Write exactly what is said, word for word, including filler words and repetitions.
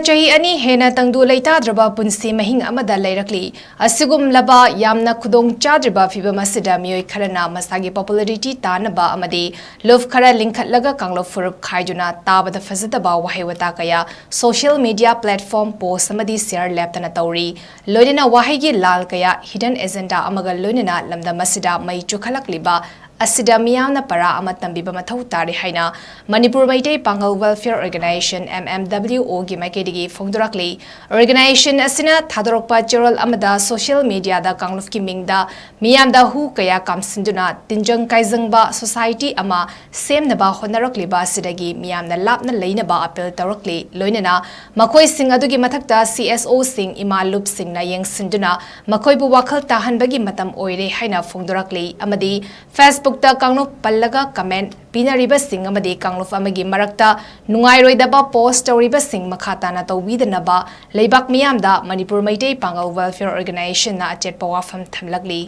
ꯆꯍꯤ ꯑꯅꯤ ꯍꯦꯟꯅ ꯇꯪꯗꯨ ꯂꯩꯇꯥꯗ꯭ꯔꯕ ꯄꯨꯟꯁꯤ ꯃꯍꯤꯡ ꯑꯃꯗ ꯂꯩꯔꯛꯂꯤ꯫ ꯑꯁꯤꯒꯨꯝꯂꯕ ꯌꯥꯝꯅ ꯈꯨꯗꯣꯡ ꯆꯥꯗ꯭ꯔꯤꯕ ꯐꯤꯚꯝ ꯑꯁꯤꯗ ꯃꯤꯑꯣꯏ ꯈꯔꯅ ꯃꯁꯥꯒꯤ popularity ꯇꯥꯅꯕ ꯑꯃꯗꯤ ꯂꯨꯞ ꯈꯔ ꯂꯤꯡꯈꯠꯂꯒ ꯀꯥꯡꯂꯨꯞ ꯐꯨꯔꯨꯞ ꯈꯥꯏꯗꯨꯅ ꯇꯥꯕꯗ ꯐꯖꯗꯕ ꯋꯥꯍꯩ ꯋꯥꯇꯥ ꯀꯌꯥ social media platform post ꯑꯃꯗꯤ share ꯂꯦꯞꯇꯅ ꯇꯧꯔꯤ꯫ ꯂꯣꯏꯅꯅ ꯋꯥꯍꯩꯒꯤ ꯂꯥꯜ ꯀꯌꯥ, hidden agenda ꯑꯃꯒ ꯂꯣꯏꯅꯅ ꯂꯝꯗꯝ ꯑꯁꯤꯗ ꯃꯩ ꯆꯨꯈꯠꯂꯛꯂꯤꯕ ꯑꯁꯤꯗ ꯃꯤꯌꯥꯝꯅ ꯄꯔꯥ ꯑꯃ ꯇꯝꯕꯤꯕ ꯃꯊꯧ ꯇꯥꯔꯤ ꯍꯥꯏꯅ ꯃꯅꯤꯄꯨꯔ ꯃꯩꯇꯩ ꯄꯥꯡꯒꯜ Welfare Organisation, M M W O ꯒꯤ ꯃꯥꯏꯀꯩꯗꯒꯤ ꯐꯣꯡꯗꯣꯔꯛꯂꯤ꯫ Organisation ꯑꯁꯤꯅ ꯊꯥꯗꯣꯔꯛꯄ ꯆꯦꯔꯣꯜ ꯑꯃꯗ social media ꯗ ꯀꯥꯡꯂꯨꯞꯀꯤ ꯃꯤꯡꯗ ꯃꯤꯌꯥꯝꯗ ꯍꯨ ꯀꯌꯥ ꯀꯥꯝꯁꯤꯟꯗꯨꯅ ꯇꯤꯟꯖꯪ ꯀꯥꯏꯖꯪꯕ society ꯑꯃ ꯁꯦꯝꯅꯕ ꯍꯣꯠꯅꯔꯛꯂꯤꯕ ꯑꯁꯤꯗꯒꯤ ꯃꯤꯌꯥꯝꯅ ꯂꯥꯞꯅ ꯂꯩꯅꯕ appeal ꯇꯧꯔꯛꯂꯤ꯫ ꯂꯣꯏꯅꯅ ꯃꯈꯣꯏꯁꯤꯡ ꯑꯗꯨꯒꯤ ꯃꯊꯛꯇ C S O ꯁꯤꯡ, ꯏꯃꯥ ꯂꯨꯞꯁꯤꯡꯅ ꯌꯦꯡꯁꯤꯟꯗꯨꯅ ꯃꯈꯣꯏꯕꯨ ꯋꯥꯈꯜ ꯇꯥꯍꯟꯕꯒꯤ ꯃꯇꯝ ꯑꯣꯏꯔꯦ ꯍꯥꯏꯅ ꯐꯣꯡꯗꯣꯔꯛꯂꯤ ꯑꯃꯗꯤ Facebook ꯇ ꯀꯥꯡꯂꯨꯞ ꯄꯜꯂꯒ comment ꯄꯤꯅꯔꯤꯕꯁꯤꯡ ꯑꯃꯗꯤ ꯀꯥꯡꯂꯨꯞ ꯑꯃꯒꯤ ꯃꯔꯛꯇ ꯅꯨꯡꯉꯥꯏꯔꯣꯏꯗꯕ post ꯇꯧꯔꯤꯕꯁꯤꯡ ꯃꯈꯥ ꯇꯥꯅ ꯇꯧꯕꯤꯗꯅꯕ ꯂꯩꯕꯥꯛ ꯃꯤꯌꯥꯝꯗ ꯃꯅꯤꯄꯨꯔ ꯃꯩꯇꯩ ꯄꯥꯡꯒꯜ Welfare Organisation ꯅ ꯑꯆꯦꯠꯄ ꯋꯥꯐꯝ ꯊꯝꯂꯛꯂꯤ꯫